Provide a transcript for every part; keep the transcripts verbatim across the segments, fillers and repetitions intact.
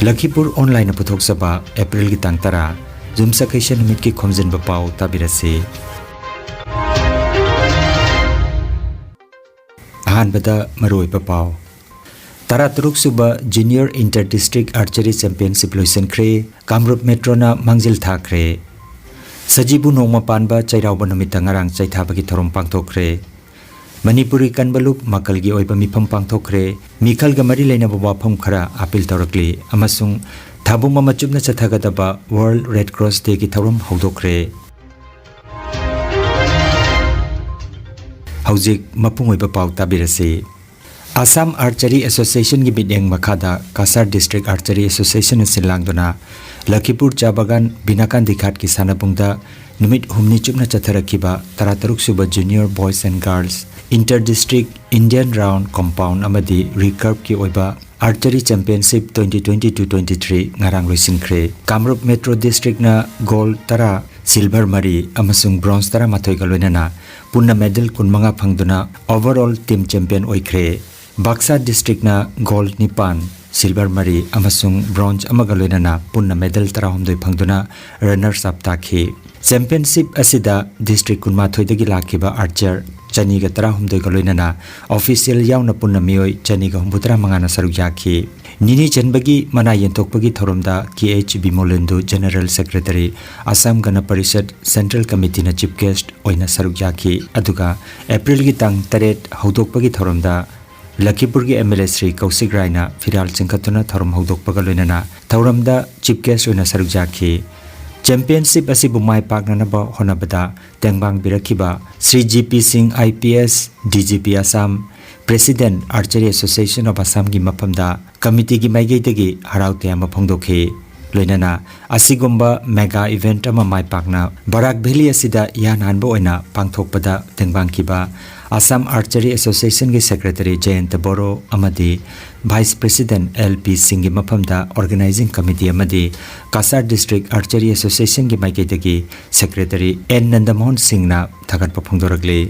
ꯂꯈꯤꯄꯨꯔ ꯑꯣꯟꯂꯥꯏꯟꯅ ꯄꯨꯊꯣꯛꯆꯕ ꯑꯦꯄ꯭ꯔꯤꯜꯒꯤ ꯇꯥꯡ ꯇꯔꯥ, ꯌꯨꯝꯁꯀꯩꯁ ꯅꯨꯃꯤꯠꯀꯤ ꯈꯣꯝꯖꯤꯟꯕ ꯄꯥꯎ ꯇꯥꯕꯤꯔꯁꯤ꯫ ꯑꯍꯥꯟꯕꯗ ꯃꯔꯨꯑꯣꯏꯕ ꯄꯥꯎ꯫ ꯇꯔꯥꯇꯔꯨꯛ ꯁꯨꯕ Junior Inter District Archery Championship ꯂꯣꯏꯁꯤꯟꯈ꯭ꯔꯦ꯫ ꯀꯥꯃꯔꯨꯞ ꯃꯦꯇ꯭ꯔꯣꯅ ꯃꯥꯡꯖꯤꯜ ꯊꯥꯈ꯭ꯔꯦ꯫ ꯁꯖꯤꯕꯨ ꯅꯣꯡꯃ ꯄꯥꯟꯕ ꯆꯩꯔꯥꯎꯕ ꯅꯨꯃꯤꯠꯇ ꯉꯔꯥꯡ ꯆꯩꯊꯥꯕꯒꯤ ꯊꯧꯔꯝ ꯄꯥꯡꯊꯣꯛꯈ꯭ꯔꯦ꯫ ꯃꯅꯤꯄꯨꯔꯤ ꯀꯟꯕ ꯂꯨꯞ ꯃꯀꯜꯒꯤ ꯑꯣꯏꯕ ꯃꯤꯐꯝ ꯄꯥꯡꯊꯣꯛꯈ꯭ꯔꯦ꯫ ꯃꯤꯈꯜꯒ ꯃꯔꯤ ꯂꯩꯅꯕ ꯋꯥꯐꯝ ꯈꯔ ꯑꯥꯄꯤꯜ ꯇꯧꯔꯛꯂꯤ ꯑꯃꯁꯨꯡ ꯊꯥꯕꯨꯝ ꯑꯃ ꯆꯨꯞꯅ ꯆꯠꯊꯒꯗꯕ World Red Cross Dayꯒꯤ ꯊꯧꯔꯝ ꯍꯧꯗꯣꯛꯈ꯭ꯔꯦ꯫ ꯍꯧꯖꯤꯛ ꯃꯄꯨꯡ ꯑꯣꯏꯕ ꯄꯥꯎ ꯇꯥꯕꯤꯔꯁꯤ꯫ ꯑꯁꯥꯝ Archery Associationꯒꯤ ꯃꯤꯠꯌꯦꯡ ꯃꯈꯥꯗ ꯀꯁꯥꯔ District Archery Associationꯅ ꯁꯤꯜ ꯂꯥꯡꯗꯨꯅ ꯂꯈꯤꯄꯨꯔ ꯆꯥ ꯕꯒꯥꯟ ꯕꯤꯅꯥꯀꯥꯟꯗꯤ ꯘꯥꯠꯀꯤ ꯁꯥꯟꯅꯕꯨꯡꯗ ꯅꯨꯃꯤꯠ ꯍꯨꯝꯅꯤ ꯆꯨꯞꯅ ꯆꯠꯊꯔꯛꯈꯤꯕ ꯇꯔꯥꯇꯔꯨꯛ ꯁꯨꯕ Junior Boys and Girls Inter District Indian Round Compound ꯑꯃꯗꯤ Recurveꯀꯤ ꯑꯣꯏꯕ Archery Championship twenty twenty-two twenty-three ꯉꯔꯥꯡ ꯂꯣꯏꯁꯤꯟꯈ꯭ꯔꯦ꯫ ꯀꯥꯃꯔꯨꯞ ꯃꯦꯇ꯭ꯔꯣ ꯗꯤꯁꯇ꯭ꯔꯤꯛꯅ ꯒꯣꯜ ꯇꯔꯥ, ꯁꯤꯜꯚꯔ ꯃꯔꯤ ꯑꯃꯁꯨꯡ ꯕ꯭ꯔꯣꯟꯖ ꯇꯔꯥꯃꯥꯊꯣꯏꯒ ꯂꯣꯏꯅꯅ ꯄꯨꯟꯅ ꯃꯦꯗꯜ ꯀꯨꯟꯃꯉꯥ ꯐꯪꯗꯨꯅ overall team champion ꯑꯣꯏꯈ꯭ꯔꯦ꯫ ꯕꯥꯛꯁꯥ ꯗꯤꯁꯇ꯭ꯔꯤꯛꯅ ꯒꯣꯜ ꯅꯤꯄꯥꯟ, ꯁꯤꯜꯚꯔ ꯃꯔꯤ ꯑꯃꯁꯨꯡ ꯕ꯭ꯔꯣꯟꯖ ꯑꯃꯒ ꯂꯣꯏꯅꯅ ꯄꯨꯟꯅ ꯃꯦꯗꯜ ꯇꯔꯥꯍꯨꯝꯗꯣꯏ ꯐꯪꯗꯨꯅ runners up ꯇꯥꯈꯤ꯫ ꯆꯦꯝꯄꯤꯌꯟꯁꯤꯞ ꯑꯁꯤꯗ ꯗꯤꯁꯇ꯭ꯔꯤꯛ ꯀꯨꯟꯃꯥꯊꯣꯏꯗꯒꯤ ꯂꯥꯛꯈꯤꯕ ꯑꯥꯔꯆꯔ ꯆꯅꯤꯒ ꯇꯔꯥꯍꯨꯝꯗꯣꯏꯒ ꯂꯣꯏꯅꯅ ꯑꯣꯐꯤꯁꯤꯌꯦꯜ ꯌꯥꯎꯅ ꯄꯨꯟꯅ ꯃꯤꯑꯣꯏ ꯆꯅꯤꯒ ꯍꯨꯝꯐꯨꯇꯔꯥ ꯃꯉꯥꯅ ꯁꯔꯨꯛ ꯌꯥꯈꯤ꯫ ꯅꯤꯅꯤ ꯆꯟꯕꯒꯤ ꯃꯅꯥ ꯌꯦꯟꯊꯣꯛꯄꯒꯤ ꯊꯧꯔꯝꯗ K H Bimolendu, general secretary, Assam Gana Parishad central ꯀꯃꯤꯇꯤꯅ ꯆꯤꯐ ꯒꯦꯁ꯭ꯠ ꯑꯣꯏꯅ ꯁꯔꯨꯛ ꯌꯥꯈꯤ꯫ ꯑꯗꯨꯒ ꯑꯦꯄ꯭ꯔꯤꯜꯒꯤ ꯇꯥꯡ ꯇꯔꯦꯠ ꯍꯧꯗꯣꯛꯄꯒꯤ ꯊꯧꯔꯝꯗ ꯂꯈꯤꯄꯨꯔꯒꯤ M L A Shri Kaushik ꯔꯥꯏꯅ ꯐꯤꯔꯥꯜ ꯆꯤꯡꯈꯠꯇꯨꯅ ꯊꯧꯔꯝ ꯍꯧꯗꯣꯛꯄꯒ ꯂꯣꯏꯅꯅ ꯊꯧꯔꯝꯗ ꯆꯤꯐ ꯒꯦꯁ꯭ꯠ ꯑꯣꯏꯅ ꯁꯔꯨꯛ ꯌꯥꯈꯤ꯫ ꯆꯦꯝꯄꯤꯌꯟꯁꯤꯞ ꯑꯁꯤꯕꯨ ꯃꯥꯏ ꯄꯥꯛꯅꯅꯕ ꯍꯣꯠꯅꯕꯗ ꯇꯦꯡꯕꯥꯡꯕꯤꯔꯛꯈꯤꯕ ꯁ꯭ꯔꯤ ꯖꯤ ꯄꯤ ꯁꯤꯡ, I P S, D G P Assam, President Archery Association of Assamꯒꯤ ꯃꯐꯝꯗ ꯀꯃꯤꯇꯤꯒꯤ ꯃꯥꯏꯀꯩꯗꯒꯤ ꯍꯔꯥꯎ ꯇꯌꯥꯝꯕ ꯐꯣꯡꯗꯣꯛꯈꯤ꯫ ꯂꯣꯏꯅꯅ ꯑꯁꯤꯒꯨꯝꯕ mega event ꯑꯃ ꯃꯥꯏ ꯄꯥꯛꯅ ꯕꯔꯥꯛ ꯚꯦꯂꯤ ꯑꯁꯤꯗ ꯏꯍꯥꯟ ꯍꯥꯟꯕ ꯑꯣꯏꯅ ꯄꯥꯡꯊꯣꯛꯄꯗ ꯇꯦꯡꯕꯥꯡꯈꯤꯕ ꯑꯁꯥꯝ Archery Associationꯒꯤ ꯁꯦꯀ꯭ꯔꯦꯇꯔꯤ ꯖꯌꯟꯇ ꯕꯣꯔꯣ ꯑꯃꯗꯤ ꯚꯥꯏꯁ ꯄ꯭ꯔꯦꯁꯤꯗꯦꯟꯠ ꯑꯦꯜ ꯄꯤ ꯁꯤꯡꯒꯤ ꯃꯐꯝꯗ ꯑꯣꯔꯒꯅꯥꯏꯖꯤꯡ ꯀꯃꯤꯇꯤ ꯑꯃꯗꯤ ꯀꯁꯥꯔ ꯗꯤꯁꯇ꯭ꯔꯤꯛ ꯑꯥꯔꯆꯔꯤ ꯑꯦꯁꯣꯁꯤꯌꯦꯁꯟꯒꯤ ꯃꯥꯏꯀꯩꯗꯒꯤ ꯁꯦꯀ꯭ꯔꯦꯇꯔꯤ ꯑꯦꯟ ꯅꯟꯗꯃꯣꯍꯟ ꯁꯤꯡꯅ ꯊꯥꯒꯠꯄ ꯐꯣꯡꯗꯣꯔꯛꯂꯤ꯫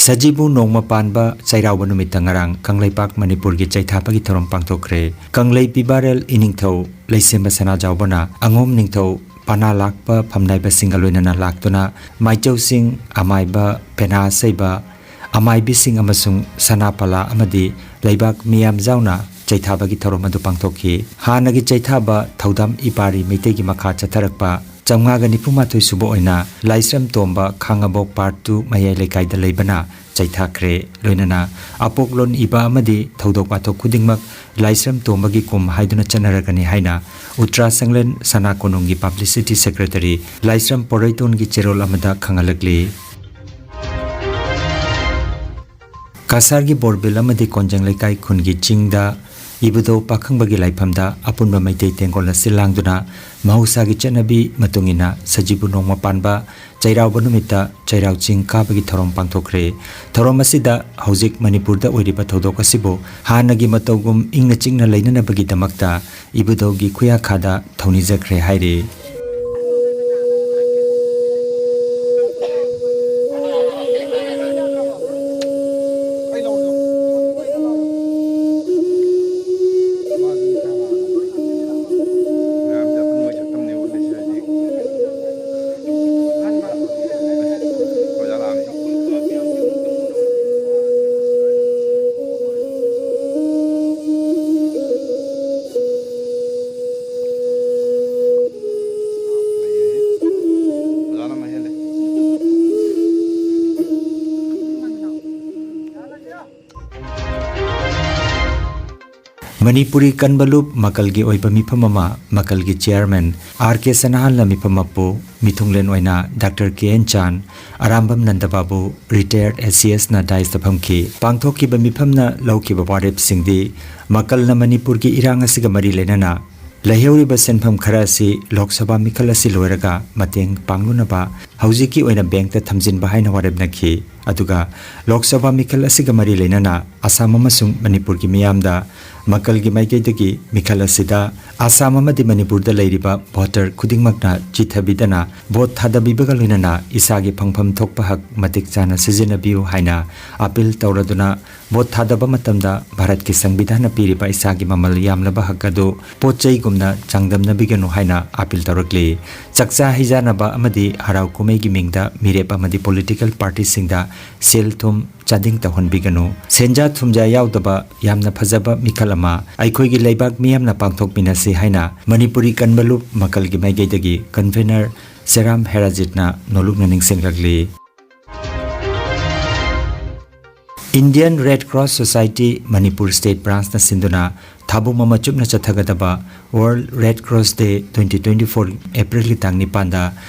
ꯁꯖꯤꯕꯨ ꯅꯣꯡꯃ ꯄꯥꯟꯕ ꯆꯩꯔꯥꯎꯕ ꯅꯨꯃꯤꯠꯇ ꯉꯔꯥꯡ ꯀꯪꯂꯩꯄꯥꯛ ꯃꯅꯤꯄꯨꯔꯒꯤ ꯆꯩꯊꯥꯕꯒꯤ ꯊꯧꯔꯝ ꯄꯥꯡꯊꯣꯛꯈ꯭ꯔꯦ꯫ ꯀꯪꯂꯩ ꯄꯤꯕꯥꯔꯦꯜ ꯏꯅꯤꯡꯊꯧ ꯂꯩꯁꯦꯝꯕ ꯁꯅꯥꯖꯥꯎꯕꯅ ꯑꯉꯣꯝ ꯅꯤꯡꯊꯧ ꯄꯅꯥ ꯂꯥꯛꯄ ꯐꯝꯅꯥꯏꯕꯁꯤꯡꯒ ꯂꯣꯏꯅꯅ ꯂꯥꯛꯇꯨꯅ ꯃꯥꯏꯆꯧꯁꯤꯡ, ꯑꯃꯥꯏꯕ, ꯄꯦꯅꯥ ꯑꯁꯩꯕ, ꯑꯃꯥꯏꯕꯤꯁꯤꯡ ꯑꯃꯁꯨꯡ ꯁꯅꯥ ꯄꯂꯥ ꯑꯃꯗꯤ ꯂꯩꯕꯥꯛ ꯃꯤꯌꯥꯝ ꯌꯥꯎꯅ ꯆꯩꯊꯥꯕꯒꯤ ꯊꯧꯔꯝ ꯑꯗꯨ ꯄꯥꯡꯊꯣꯛꯈꯤ꯫ ꯍꯥꯟꯅꯒꯤ ꯆꯩꯊꯥꯕ ꯊꯧꯗꯥꯝ ꯏꯄꯥꯔꯤ ꯃꯩꯇꯩꯒꯤ ꯃꯈꯥ ꯆꯠꯊꯔꯛꯄ ꯆꯥꯝꯃꯉꯥꯒ ꯅꯤꯐꯨ ꯃꯥꯊꯣꯏ ꯁꯨꯕ ꯑꯣꯏꯅ ꯂꯥꯏꯁ꯭ꯔꯝ ꯇꯣꯝꯕ ꯈꯥꯉꯕꯣꯛ ꯄꯥꯔꯠ ꯇꯨ ꯃꯌꯥꯏ ꯂꯩꯀꯥꯏꯗ ꯂꯩꯕꯅ ꯆꯩꯊꯥꯈ꯭ꯔꯦ꯫ ꯂꯣꯏꯅꯅ ꯑꯄꯣꯛꯂꯣꯟ ꯏꯕ ꯑꯃꯗꯤ ꯊꯧꯗꯣꯛ ꯋꯥꯊꯣꯛ ꯈꯨꯗꯤꯡꯃꯛ ꯂꯥꯏꯁ꯭ꯔꯝ ꯇꯣꯝꯕꯒꯤ ꯀꯨꯝ ꯍꯥꯏꯗꯨꯅ ꯆꯠꯅꯔꯒꯅꯤ ꯍꯥꯏꯅ ꯎꯇ꯭ꯔꯥ ꯁꯪꯂꯦꯟ ꯁꯅꯥ ꯀꯣꯅꯨꯡꯒꯤ ꯄꯕ꯭ꯂꯤꯁꯤꯇꯤ ꯁꯦꯀ꯭ꯔꯦꯇꯔꯤ ꯂꯥꯏꯁ꯭ꯔꯝ ꯄꯣꯔꯩꯇꯣꯟꯒꯤ ꯆꯦꯔꯣꯜ ꯑꯃꯗ ꯈꯪꯍꯜꯂꯛꯂꯤ꯫ ꯀꯁꯥꯔꯒꯤ ꯕꯣꯔꯕꯤꯜ ꯑꯃꯗꯤ ꯀꯣꯟꯖꯪ ꯂꯩꯀꯥꯏ ꯈꯨꯟꯒꯤ ꯆꯤꯡꯗ ꯏꯕꯨꯙꯧ ꯄꯥꯈꯪꯕꯒꯤ ꯂꯥꯏꯐꯝꯗ ꯑꯄꯨꯟꯕ ꯃꯩꯇꯩ ꯇꯦꯡꯒꯣꯜ ꯑꯁꯤ ꯂꯥꯡꯗꯨꯅ ꯃꯍꯧꯁꯥꯒꯤ ꯆꯠꯅꯕꯤ ꯃꯇꯨꯡ ꯏꯟꯅ ꯁꯖꯤꯕꯨ ꯅꯣꯡꯃ ꯄꯥꯟꯕ ꯆꯩꯔꯥꯎꯕ ꯅꯨꯃꯤꯠꯇ ꯆꯩꯔꯥꯎ ꯆꯤꯡ ꯀꯥꯕꯒꯤ ꯊꯧꯔꯝ ꯄꯥꯡꯊꯣꯛꯈ꯭ꯔꯦ꯫ ꯊꯧꯔꯝ ꯑꯁꯤꯗ ꯍꯧꯖꯤꯛ ꯃꯅꯤꯄꯨꯔꯗ ꯑꯣꯏꯔꯤꯕ ꯊꯧꯗꯣꯛ ꯑꯁꯤꯕꯨ ꯍꯥꯟꯅꯒꯤ ꯃꯇꯧꯒꯨꯝ ꯏꯪꯅ ꯆꯤꯛꯅ ꯂꯩꯅꯅꯕꯒꯤꯗꯃꯛꯇ ꯏꯕꯨꯙꯧꯒꯤ ꯈꯨꯌꯥꯈꯥꯗ ꯊꯧꯅꯤꯖꯈ꯭ꯔꯦ ꯍꯥꯏꯔꯤ꯫ ꯃꯅꯤꯄꯨꯔꯤ ꯀꯟꯕ ꯂꯨꯞ ꯃꯀꯜꯒꯤ ꯑꯣꯏꯕ ꯃꯤꯐꯝ ꯑꯃ ꯃꯀꯜꯒꯤ ꯆꯤꯌꯥꯔꯃꯦꯟ ꯑꯥꯔ ꯀꯦ ꯁꯅꯥꯍꯜꯅ ꯃꯤꯐꯝ ꯑꯃꯕꯨ ꯃꯤꯊꯨꯡꯂꯦꯟ ꯑꯣꯏꯅ ꯗꯥꯛꯇꯔ ꯀꯦ ꯑꯦꯟ ꯆꯥꯟ, ꯑꯔꯥꯝꯕꯝ ꯅꯟꯗꯕꯥꯕꯨ, ꯔꯤꯇꯥꯌꯔꯠ ꯑꯦ ꯁꯤ ꯑꯦꯁꯅ ꯗꯥꯏꯁꯇ ꯐꯝꯈꯤ꯫ ꯄꯥꯡꯊꯣꯛꯈꯤꯕ ꯃꯤꯐꯝꯅ ꯂꯧꯈꯤꯕ ꯋꯥꯔꯦꯞꯁꯤꯡꯗꯤ ꯃꯀꯜꯅ ꯃꯅꯤꯄꯨꯔꯒꯤ ꯏꯔꯥꯡ ꯑꯁꯤꯒ ꯃꯔꯤ ꯂꯩꯅꯅ ꯂꯩꯍꯧꯔꯤꯕ ꯁꯦꯟꯐꯝ ꯈꯔ ꯑꯁꯤ ꯂꯣꯛ ꯁꯚꯥ ꯃꯤꯈꯜ ꯑꯁꯤ ꯂꯣꯏꯔꯒ ꯃꯇꯦꯡ ꯄꯥꯡꯂꯨꯅꯕ ꯍꯧꯖꯤꯛꯀꯤ ꯑꯣꯏꯅ ꯕꯦꯡꯛꯇ ꯊꯝꯖꯤꯟꯕ ꯍꯥꯏꯅ ꯋꯥꯔꯦꯞꯅꯈꯤ꯫ ꯑꯗꯨꯒ ꯂꯣꯛ ꯁꯚꯥ ꯃꯤꯈꯜ ꯑꯁꯤꯒ ꯃꯔꯤ ꯂꯩꯅꯅ ꯑꯁꯥꯝ ꯑꯃꯁꯨꯡ ꯃꯅꯤꯄꯨꯔꯒꯤ ꯃꯤꯌꯥꯝꯗ ꯃꯀꯜꯒꯤ ꯃꯥꯏꯀꯩꯗꯒꯤ ꯃꯤꯈꯜ ꯑꯁꯤꯗ ꯑꯁꯥꯝ ꯑꯃꯗꯤ ꯃꯅꯤꯄꯨꯔꯗ ꯂꯩꯔꯤꯕ ꯚꯣꯇꯔ ꯈꯨꯗꯤꯡꯃꯛꯅ ꯆꯤꯊꯕꯤꯗꯅ ꯚꯣꯠ ꯊꯥꯗꯕꯤꯕꯒ ꯂꯣꯏꯅꯅ ꯏꯁꯥꯒꯤ ꯐꯪꯐꯝ ꯊꯣꯛꯄ ꯍꯛ ꯃꯇꯤꯛ ꯆꯥꯅ ꯁꯤꯖꯤꯟꯅꯕꯤꯌꯨ ꯍꯥꯏꯅ ꯑꯥꯄꯤꯜ ꯇꯧꯔꯗꯨꯅ, ꯚꯣꯠ ꯊꯥꯗꯕ ꯃꯇꯝꯗ ꯚꯥꯔꯠꯀꯤ ꯁꯪꯕꯤꯙꯥꯟꯅ ꯄꯤꯔꯤꯕ ꯏꯁꯥꯒꯤ ꯃꯃꯜ ꯌꯥꯝꯂꯕ ꯍꯛ ꯑꯗꯨ ꯄꯣꯠ ꯆꯩꯒꯨꯝꯅ ꯆꯥꯡꯗꯝꯅꯕꯤꯒꯅꯨ ꯍꯥꯏꯅ ꯑꯥꯄꯤꯜ ꯇꯧꯔꯛꯂꯤ꯫ ꯆꯥꯛꯆꯥ ꯍꯩꯖꯥꯅꯕ ꯑꯃꯗꯤ ꯍꯔꯥꯎ ꯀꯨꯝꯍꯩꯒꯤ ꯃꯤꯡꯗ ꯃꯤꯔꯦꯞ ꯑꯃꯗꯤ ꯄꯣꯂꯤꯇꯤꯀꯦꯜ ꯄꯥꯔꯇꯤꯁꯤꯡꯗ ꯁꯦꯜ ꯊꯨꯝ ꯆꯥꯗꯤꯡ ꯇꯧꯍꯟꯕꯤꯒꯅꯨ꯫ ꯁꯦꯟꯖꯥ ꯊꯨꯝꯖꯥ ꯌꯥꯎꯗꯕ ꯌꯥꯝꯅ ꯐꯖꯕ ꯃꯤꯈꯜ ꯑꯃ ꯑꯩꯈꯣꯏꯒꯤ ꯂꯩꯕꯥꯛ ꯃꯤꯌꯥꯝꯅ ꯄꯥꯡꯊꯣꯛꯃꯤꯟꯅꯁꯤ ꯍꯥꯏꯅ ꯃꯅꯤꯄꯨꯔꯤ ꯀꯟꯕꯂꯨꯞ ꯃꯀꯜꯒꯤ ꯃꯥꯏꯀꯩꯗꯒꯤ ꯀꯟꯚꯦꯅꯔ ꯁꯦꯔꯥꯝ ꯍꯦꯔꯥꯖꯤꯠꯅ ꯅꯣꯂꯨꯛꯅ ꯅꯤꯡꯁꯤꯡꯂꯛꯂꯤ꯫ Indian Red Cross Society Manipur State Branchꯅ ꯁꯤꯟꯗꯨꯅ ꯊꯥꯕꯨꯝ ꯑꯃ ꯆꯨꯞꯅ ꯆꯠꯊꯒꯗꯕ World Red Cross Day twenty twenty-four Aprilꯒꯤ ꯇꯥꯡ ꯅꯤꯄꯥꯟꯗ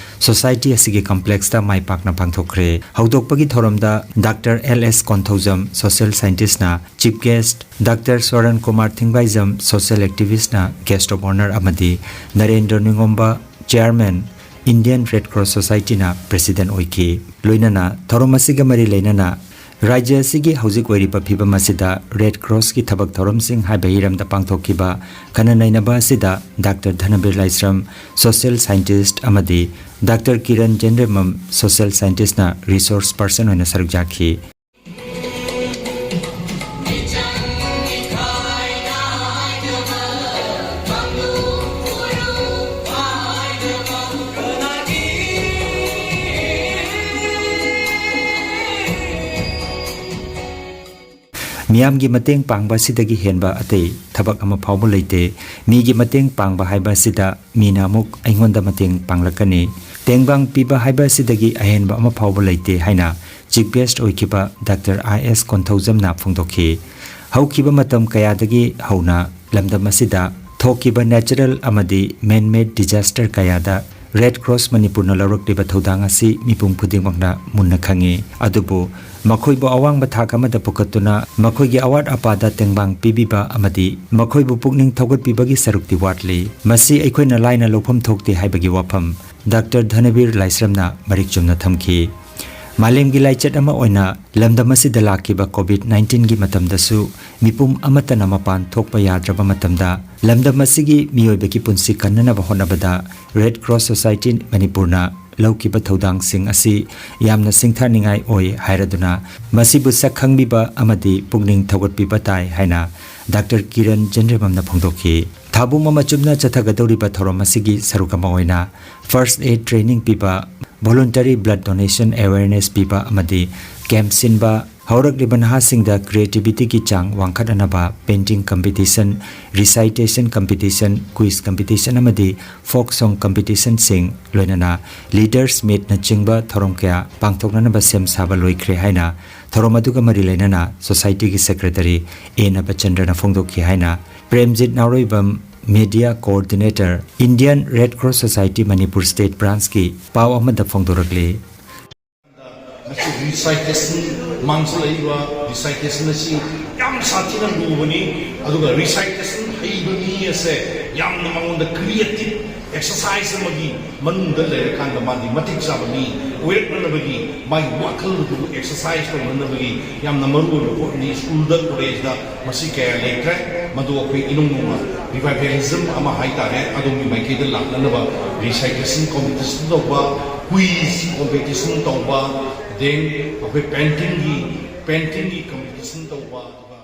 ꯁꯣꯁꯥꯏꯇꯤ ꯑꯁꯤꯒꯤ ꯀꯝꯄ꯭ꯂꯦꯛꯁꯇ ꯃꯥꯏ ꯄꯥꯛꯅ ꯄꯥꯡꯊꯣꯛꯈ꯭ꯔꯦ꯫ ꯍꯧꯗꯣꯛꯄꯒꯤ ꯊꯧꯔꯝꯗ doctor L S Konthoujam, social ꯁꯥꯏꯟꯇꯤꯁꯅ chief guest, doctor Soran Kumar Thingbaijam, social ꯑꯦꯛꯇꯤꯚꯤꯁ꯭ꯠꯅ ꯒꯦꯁ꯭ꯠ ꯑꯣꯐ ꯑꯣꯅꯔ ꯑꯃꯗꯤ Narendra Ningomba, chairman, Indian red cross ꯁꯣꯁꯥꯏꯇꯤꯅ ꯄ꯭ꯔꯦꯁꯤꯗꯦꯟꯠ ꯑꯣꯏꯈꯤ꯫ ꯂꯣꯏꯅꯅ ꯊꯧꯔꯝ ꯑꯁꯤꯒ ꯃꯔꯤ ꯂꯩꯅꯅ ꯔꯥꯖ꯭ꯌ ꯑꯁꯤꯒꯤ ꯍꯧꯖꯤꯛ ꯑꯣꯏꯔꯤꯕ ꯐꯤꯕꯝ ꯑꯁꯤꯗ ꯔꯦꯗ ꯀ꯭ꯔꯣꯁꯀꯤ ꯊꯕꯛ ꯊꯧꯔꯝꯁꯤꯡ ꯍꯥꯏꯕ ꯍꯤꯔꯝꯗ ꯄꯥꯡꯊꯣꯛꯈꯤꯕ ꯈꯟꯅ ꯅꯩꯅꯕ ꯑꯁꯤꯗ doctor Dhanabir Laishram, social scientist, ꯑꯃꯗꯤ ꯗꯥꯛꯇꯔ ꯀꯤꯔꯟ ꯖꯦꯟꯗ꯭ꯔꯃꯝ, ꯁꯣꯁꯤꯌꯦꯜ ꯁꯥꯏꯟꯇꯤꯁ꯭ꯠꯅ ꯔꯤꯁꯣꯔꯁ ꯄꯔꯁꯟ ꯑꯣꯏꯅ ꯁꯔꯨꯛ ꯌꯥꯈꯤ꯫ ꯃꯤꯌꯥꯝꯒꯤ ꯃꯇꯦꯡ ꯄꯥꯡꯕ ꯑꯁꯤꯗꯒꯤ ꯍꯦꯟꯕ ꯑꯇꯩ ꯊꯕꯛ ꯑꯃ ꯐꯥꯎꯕ ꯂꯩꯇꯦ꯫ ꯃꯤꯒꯤ ꯃꯇꯦꯡ ꯄꯥꯡꯕ ꯍꯥꯏꯕ ꯑꯁꯤꯗ ꯃꯤꯅ ꯑꯃꯨꯛ ꯑꯩꯉꯣꯟꯗ ꯃꯇꯦꯡ ꯄꯥꯡꯂꯛꯀꯅꯤ꯫ ꯇꯦꯡꯕꯥꯡ ꯄꯤꯕ ꯍꯥꯏꯕ ꯑꯁꯤꯗꯒꯤ ꯑꯍꯦꯟꯕ ꯑꯃ ꯐꯥꯎꯕ ꯂꯩꯇꯦ ꯍꯥꯏꯅ ꯆꯤꯐ ꯒꯦꯁ꯭ꯠ ꯑꯣꯏꯈꯤꯕ ꯗꯥꯛꯇꯔ ꯑꯥꯏ ꯑꯦꯁ ꯀꯣꯟꯊꯧꯖꯝꯅ ꯐꯣꯡꯗꯣꯛꯈꯤ꯫ ꯍꯧꯈꯤꯕ ꯃꯇꯝ ꯀꯌꯥꯗꯒꯤ ꯍꯧꯅ ꯂꯝꯗꯝ ꯑꯁꯤꯗ ꯊꯣꯛꯈꯤꯕ ꯅꯦꯆꯔꯦꯜ ꯑꯃꯗꯤ ꯃꯦꯟ ꯃꯦꯗ ꯗꯤꯖꯥꯁꯇꯔ ꯀꯌꯥꯗ ꯔꯦꯗ ꯀ꯭ꯔꯣꯁ ꯃꯅꯤꯄꯨꯔꯅ ꯂꯧꯔꯛꯂꯤꯕ ꯊꯧꯗꯥꯡ ꯑꯁꯤ ꯃꯤꯄꯨꯝ ꯈꯨꯗꯤꯡꯃꯛꯅ ꯃꯨꯟꯅ ꯈꯪꯏ꯫ ꯑꯗꯨꯕꯨ ꯃꯈꯣꯏꯕꯨ ꯑꯋꯥꯡꯕ ꯊꯥꯛ ꯑꯃꯗ ꯄꯨꯈꯠꯇꯨꯅ ꯃꯈꯣꯏꯒꯤ ꯑꯋꯥꯠ ꯑꯄꯥꯗ ꯇꯦꯡꯕꯥꯡ ꯄꯤꯕꯤꯕ ꯑꯃꯗꯤ ꯃꯈꯣꯏꯕꯨ ꯄꯨꯛꯅꯤꯡ ꯊꯧꯒꯠꯄꯤꯕꯒꯤ ꯁꯔꯨꯛꯇꯤ ꯋꯥꯠꯂꯤ꯫ ꯃꯁꯤ ꯑꯩꯈꯣꯏꯅ ꯂꯥꯏꯅ ꯂꯧꯐꯝ ꯊꯣꯛꯇꯦ ꯍꯥꯏꯕꯒꯤ ꯋꯥꯐꯝ ꯗꯥꯛꯇꯔ ꯙꯅꯕꯤꯔ ꯂꯥꯏꯁ꯭ꯔꯝꯅ ꯃꯔꯤꯛ ꯆꯨꯝꯅ ꯊꯝꯈꯤ꯫ ꯃꯥꯂꯦꯝꯒꯤ ꯂꯥꯏꯆꯠ ꯑꯃ ꯑꯣꯏꯅ ꯂꯝꯗꯝ ꯑꯁꯤꯗ ꯂꯥꯛꯈꯤꯕ ꯀꯣꯚꯤꯗ ꯅꯥꯏꯟꯇꯤꯟꯒꯤ ꯃꯇꯝꯗꯁꯨ ꯃꯤꯄꯨꯝ ꯑꯃꯠꯇꯅ ꯃꯄꯥꯟ ꯊꯣꯛꯄ ꯌꯥꯗ꯭ꯔꯕ ꯃꯇꯝꯗ, ꯂꯝꯗꯝ ꯑꯁꯤꯒꯤ ꯃꯤꯑꯣꯏꯕꯒꯤ ꯄꯨꯟꯁꯤ ꯀꯟꯅꯅꯕ ꯍꯣꯠꯅꯕꯗ ꯔꯦꯗ ꯀ꯭ꯔꯣꯁ ꯁꯣꯁꯥꯏꯇꯤ ꯃꯅꯤꯄꯨꯔꯅ ꯂꯧꯈꯤꯕ ꯊꯧꯗꯥꯡꯁꯤꯡ ꯑꯁꯤ ꯌꯥꯝꯅ ꯁꯤꯡꯊꯥꯅꯤꯡꯉꯥꯏ ꯑꯣꯏ ꯍꯥꯏꯔꯗꯨꯅ, ꯃꯁꯤꯕꯨ ꯁꯛ ꯈꯪꯕꯤꯕ ꯑꯃꯗꯤ ꯄꯨꯛꯅꯤꯡ ꯊꯧꯒꯠꯄꯤꯕ ꯇꯥꯏ ꯍꯥꯏꯅ ꯗꯥꯛꯇꯔ ꯀꯤꯔꯟ ꯖꯦꯟꯗ꯭ꯔꯃꯝꯅ ꯐꯣꯡꯗꯣꯛꯈꯤ꯫ ꯊꯥꯕꯨꯝ ꯑꯃ ꯆꯨꯞꯅ ꯆꯠꯊꯒꯗꯧꯔꯤꯕ ꯊꯧꯔꯝ ꯑꯁꯤꯒꯤ ꯁꯔꯨꯛ ꯑꯃ ꯑꯣꯏꯅ first aid training ꯄꯤꯕ, voluntary blood donation awareness ꯄꯤꯕ ꯑꯃꯗꯤ ꯀꯦꯝꯞ ꯁꯤꯟꯕ, ꯍꯧꯔꯛꯂꯤꯕ ꯅꯍꯥꯁꯤꯡꯗ ꯀ꯭ꯔꯤꯌꯦꯇꯤꯕꯤꯇꯤꯒꯤ ꯆꯥꯡ ꯋꯥꯡꯈꯠꯅꯅꯕ painting competition, recitation competition, quiz competition ꯑꯃꯗꯤ ꯐꯣꯛ ꯁꯣꯡ ꯀꯝꯄꯤꯇꯤꯁꯟꯁꯤꯡ, ꯂꯣꯏꯅꯅ ꯂꯤꯗꯔꯁ ꯃꯤꯠꯅꯆꯤꯡꯕ ꯊꯧꯔꯝ ꯀꯌꯥ ꯄꯥꯡꯊꯣꯛꯅꯅꯕ ꯁꯦꯝ ꯁꯥꯕ ꯂꯣꯏꯈ꯭ꯔꯦ ꯍꯥꯏꯅ ꯊꯧꯔꯝ ꯑꯗꯨꯒ ꯃꯔꯤ ꯂꯩꯅꯅ ꯁꯣꯁꯥꯏꯇꯤꯒꯤ ꯁꯦꯀ꯭ꯔꯦꯇꯔꯤ ꯑꯦ ꯅꯕꯆꯟꯗ꯭ꯔꯅ ꯐꯣꯡꯗꯣꯛꯈꯤ ꯍꯥꯏꯅ Premjit Naoroibam, media coordinator, Indian red cross society Manipur state ꯕ꯭ꯔꯥꯟꯁꯀꯤ ꯄꯥꯎ ꯑꯃꯗ ꯐꯣꯡꯗꯣꯔꯛꯂꯤ꯫ ꯃꯁꯤ ꯔꯤꯁꯥꯏꯇꯦꯁꯟ, ꯃꯥꯡꯁꯤꯜꯂꯛꯏꯕ ꯔꯤꯁꯥꯏꯇꯦꯁꯟ ꯑꯁꯤ ꯌꯥꯝ ꯁꯥꯊꯤꯅ ꯂꯨꯕꯅꯤ꯫ ꯑꯗꯨꯒ ꯔꯤꯁꯥꯏꯇꯦꯁꯟ ꯍꯩꯕ ꯃꯤ ꯑꯁꯦ ꯌꯥꯝꯅ ꯃꯉꯣꯟꯗ ꯀ꯭ꯔꯤꯌꯦꯇꯤꯞ ꯑꯦꯛꯁꯔꯁꯥꯏꯁ ꯑꯃꯒꯤ ꯃꯅꯨꯡꯗ ꯂꯩꯔꯀꯥꯟꯗ ꯃꯥꯗꯤ ꯃꯇꯤꯛ ꯆꯥꯕ ꯃꯤ ꯑꯣꯏꯔꯛꯅꯅꯕꯒꯤ, ꯃꯥꯒꯤ ꯋꯥꯈꯜ ꯑꯗꯨ ꯑꯦꯛꯁꯔꯁꯥꯏꯁ ꯇꯧꯅꯅꯕꯒꯤ ꯌꯥꯝꯅ ꯃꯔꯨ ꯑꯣꯏꯕ ꯄꯣꯠꯅꯤ꯫ ꯁ꯭ꯀꯨꯜꯗ, ꯀꯣꯂꯦꯖꯇ ꯃꯁꯤ ꯀꯌꯥ ꯂꯩꯈ꯭ꯔꯦ꯫ ꯃꯗꯨ ꯑꯩꯈꯣꯏ ꯏꯅꯧ ꯅꯧꯅ ꯔꯤꯚꯥꯏꯚꯦꯂꯤꯖꯝ ꯑꯃ ꯍꯥꯏꯇꯥꯔꯦ, ꯑꯗꯣꯝꯒꯤ ꯃꯥꯏꯀꯩꯗ ꯂꯥꯛꯅꯅꯕ ꯔꯤꯁꯥꯏꯇꯦꯁꯟ ꯀꯣꯝꯄꯤꯇꯤꯁꯟ ꯇꯧꯕ, ꯀ꯭ꯋꯤꯖ ꯀꯣꯝꯄꯤꯇꯤꯁꯟ ꯇꯧꯕ, then ꯑꯩꯈꯣꯏ ꯄꯦꯟꯇꯤꯡꯒꯤ, ꯄꯦꯟꯇꯤꯡꯒꯤ ꯀꯝꯄꯤꯇꯤꯁꯟ ꯇꯧꯕ, ꯑꯗꯨꯒ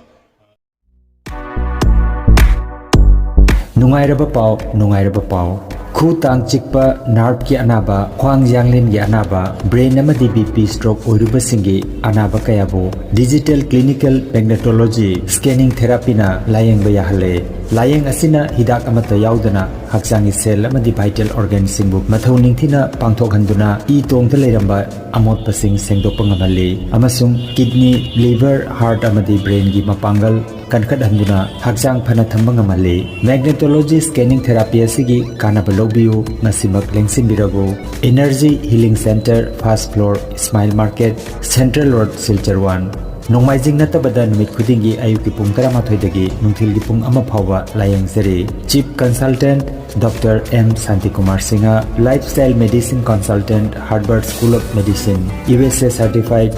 ꯅꯨꯡꯉꯥꯏꯔꯕ ꯄꯥꯎ, ꯅꯨꯡꯉꯥꯏꯔꯕ ꯄꯥꯎ꯫ ꯈꯨ ꯇꯥꯡ ꯆꯤꯛꯄ, ꯅꯥꯔꯚꯀꯤ ꯑꯅꯥꯕ, ꯈ꯭ꯋꯥꯡ ꯌꯥꯡꯂꯦꯟꯒꯤ ꯑꯅꯥꯕ, ꯕ꯭ꯔꯦꯟ ꯑꯃꯗꯤ ꯕꯤ ꯄꯤ ꯁ꯭ꯇ꯭ꯔꯣꯛ ꯑꯣꯏꯔꯨꯕꯁꯤꯡꯒꯤ ꯑꯅꯥꯕ ꯀꯌꯥꯕꯨ ꯗꯤꯖꯤꯇꯦꯜ ꯀ꯭ꯂꯤꯅꯤꯀꯦꯜ ꯃꯦꯒꯅꯦꯇꯣꯂꯣꯖꯤ ꯁ꯭ꯀꯦꯅꯤꯡ ꯊꯦꯔꯥꯄꯤꯅ ꯂꯥꯌꯦꯡꯕ ꯌꯥꯍꯜꯂꯦ꯫ ꯂꯥꯌꯦꯡ ꯑꯁꯤꯅ ꯍꯤꯗꯥꯛ ꯑꯃꯠꯇ ꯌꯥꯎꯗꯅ ꯍꯛꯆꯥꯡꯒꯤ ꯁꯦꯜ ꯑꯃꯗꯤ ꯚꯥꯏꯇꯦꯜ ꯑꯣꯔꯒꯥꯟꯁꯤꯡꯕꯨ ꯃꯊꯧ ꯅꯤꯡꯊꯤꯅ ꯄꯥꯡꯊꯣꯛꯍꯟꯗꯨꯅ ꯏ ꯇꯣꯡꯗ ꯂꯩꯔꯝꯕ ꯑꯃꯣꯠꯄꯁꯤꯡ ꯁꯦꯡꯗꯣꯛꯄ ꯉꯝꯍꯜꯂꯤ ꯑꯃꯁꯨꯡ ꯀꯤꯗꯅꯤ, ꯂꯤꯚꯔ, ꯍꯥꯔꯠ ꯑꯃꯗꯤ ꯕ꯭ꯔꯦꯟꯒꯤ ꯃꯄꯥꯡꯒꯜ ꯀꯟꯈꯠꯍꯟꯗꯨꯅ ꯍꯛꯆꯥꯡ ꯐꯅ ꯊꯝꯕ ꯉꯝꯍꯜꯂꯤ꯫ ꯃꯦꯒꯅꯦꯇꯣꯂꯣꯖꯤ ꯁ꯭ꯀꯦꯅꯤꯡ ꯊꯦꯔꯥꯄꯤ ꯑꯁꯤꯒꯤ ꯀꯥꯟꯅꯕ ꯂꯧꯕꯤꯌꯨ, ꯉꯁꯤꯃꯛ ꯂꯦꯡꯁꯤꯟꯕꯤꯔꯕꯨ꯫ Energy healing centre, first floor, Ismail market, central road, Silchar one. ꯅꯣꯡꯃꯥꯏꯖꯤꯡ ꯅꯠꯇꯕꯗ ꯅꯨꯃꯤꯠ ꯈꯨꯗꯤꯡꯒꯤ ꯑꯌꯨꯛꯀꯤ ꯄꯨꯡ ꯇꯔꯥꯃꯥꯊꯣꯏꯗꯒꯤ ꯅꯨꯡꯊꯤꯜꯒꯤ ꯄꯨꯡ ꯑꯃ ꯐꯥꯎꯕ ꯂꯥꯌꯦꯡꯖꯔꯤ꯫ Chief Consultant Doctor M Shantikumar Singha, Lifestyle Medicine Consultant, Harvard School of Medicine, U S A certified,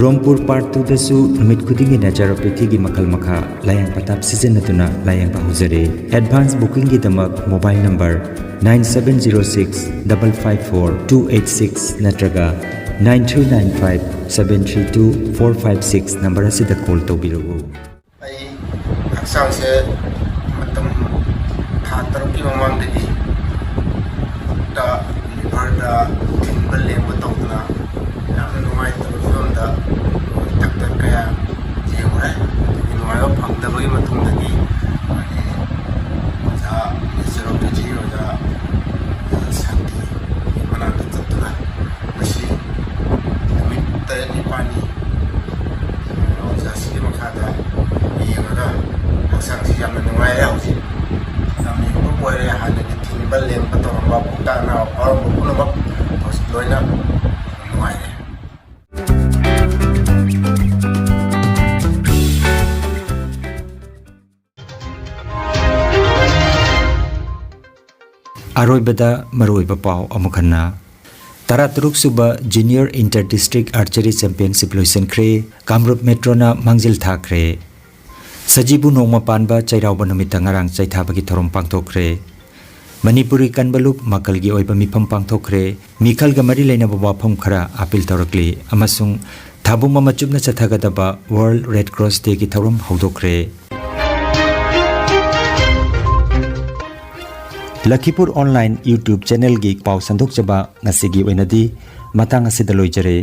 ꯔꯣꯝꯄꯨꯔ ꯄꯥꯔꯠ ꯇꯨꯗꯁꯨ ꯅꯨꯃꯤꯠ ꯈꯨꯗꯤꯡꯒꯤ naturopathyꯒꯤ ꯃꯈꯜ ꯃꯈꯥ ꯂꯥꯌꯦꯡ ꯄꯊꯥꯞ ꯁꯤꯖꯤꯟꯅꯗꯨꯅ ꯂꯥꯌꯦꯡꯕ ꯍꯧꯖꯔꯦ꯫ Advance bookingꯒꯤꯗꯃꯛ mobile number nine seven zero six double five four two eight six ꯅꯠꯇ꯭ꯔꯒ nine three nine five seven three two four five six number ꯑꯁꯤꯗ call ꯇꯧꯕꯤꯔꯛꯎ꯫ ꯑꯩ ꯍꯛꯆꯥꯡꯁꯦ ꯃꯇꯝ ꯊꯥ ꯇꯔꯨꯛꯀꯤ ꯃꯃꯥꯡꯗꯒꯤ ꯄꯨꯛꯇ, liverꯗ ꯊꯤꯟꯕ ꯂꯦꯡꯕ ꯇꯧꯗꯅ ꯌꯥꯝꯅ ꯅꯨꯡꯉꯥꯏꯇꯕ ꯐꯤꯕꯝꯗ ꯗꯥꯛꯇꯔ ꯀꯌꯥ ꯌꯦꯡꯉꯨꯔꯦ꯫ ꯑꯗꯨꯒꯤ ꯅꯨꯡꯉꯥꯏꯕ ꯐꯪꯗꯕꯒꯤ ꯃꯇꯨꯡꯗꯒꯤ ꯑꯩꯈꯣꯏꯒꯤ ꯑꯣꯖꯥ naturopathy ꯑꯣꯖꯥ ꯁꯥꯟꯇꯤ ꯃꯅꯥꯛꯇ ꯆꯠꯇꯨꯅ ꯉꯁꯤ ꯅꯨꯃꯤꯠ ꯇꯔꯦꯠ ꯅꯤꯄꯥꯜꯅꯤ ꯑꯣꯖꯥꯁꯤꯒꯤ ꯃꯈꯥꯗ ꯌꯦꯡꯉꯒ ꯍꯛꯆꯥꯡꯁꯤ ꯌꯥꯝꯅ ꯅꯨꯡꯉꯥꯏꯔꯦ꯫ ꯍꯧꯖꯤꯛ ꯌꯥꯝꯅ improve ꯑꯣꯏꯔꯦ꯫ ꯍꯥꯟꯅꯒꯤ ꯊꯤꯟꯕ ꯂꯦꯡꯕ ꯇꯧꯔꯝꯕ ꯄꯨꯛꯇ ꯅꯥꯕ ꯐꯥꯎꯔꯝꯕ ꯄꯨꯝꯅꯃꯛ ꯍꯧꯖꯤꯛ ꯂꯣꯏꯅ ꯅꯨꯡꯉꯥꯏꯔꯦ꯫ ꯑꯔꯣꯏꯕꯗ ꯃꯔꯨꯑꯣꯏꯕ ꯄꯥꯎ ꯑꯃꯨꯛ ꯍꯟꯅ꯫ ꯇꯔꯥꯇꯔꯨꯛ ꯁꯨꯕ Junior Inter District Archery Championship ꯂꯣꯏꯁꯤꯟꯈ꯭ꯔꯦ꯫ ꯀꯥꯃꯔꯨꯞ ꯃꯦꯇ꯭ꯔꯣꯅ ꯃꯥꯡꯖꯤꯜ ꯊꯥꯈ꯭ꯔꯦ꯫ ꯁꯖꯤꯕꯨ ꯅꯣꯡꯃ ꯄꯥꯟꯕ ꯆꯩꯔꯥꯎꯕ ꯅꯨꯃꯤꯠꯇ ꯉꯔꯥꯡ ꯆꯩꯊꯥꯕꯒꯤ ꯊꯧꯔꯝ ꯄꯥꯡꯊꯣꯛꯈ꯭ꯔꯦ꯫ ꯃꯅꯤꯄꯨꯔꯤ ꯀꯟꯕ ꯂꯨꯞ ꯃꯀꯜꯒꯤ ꯑꯣꯏꯕ ꯃꯤꯐꯝ ꯄꯥꯡꯊꯣꯛꯈ꯭ꯔꯦ꯫ ꯃꯤꯈꯜꯒ ꯃꯔꯤ ꯂꯩꯅꯕ ꯋꯥꯐꯝ ꯈꯔ ꯑꯥꯄꯤꯜ ꯇꯧꯔꯛꯂꯤ ꯑꯃꯁꯨꯡ ꯊꯥꯕꯨꯝ ꯑꯃ ꯆꯨꯞꯅ ꯆꯠꯊꯒꯗꯕ World Red Cross Dayꯒꯤ ꯊꯧꯔꯝ ꯍꯧꯗꯣꯛꯈ꯭ꯔꯦ꯫ ꯂꯈꯤꯄꯨꯔ online YouTube channelꯒꯤ ꯄꯥꯎ ꯁꯟꯗꯣꯛꯆꯕ ꯉꯁꯤꯒꯤ ꯑꯣꯏꯅꯗꯤ ꯃꯇꯥꯡ ꯑꯁꯤꯗ ꯂꯣꯏꯖꯔꯦ꯫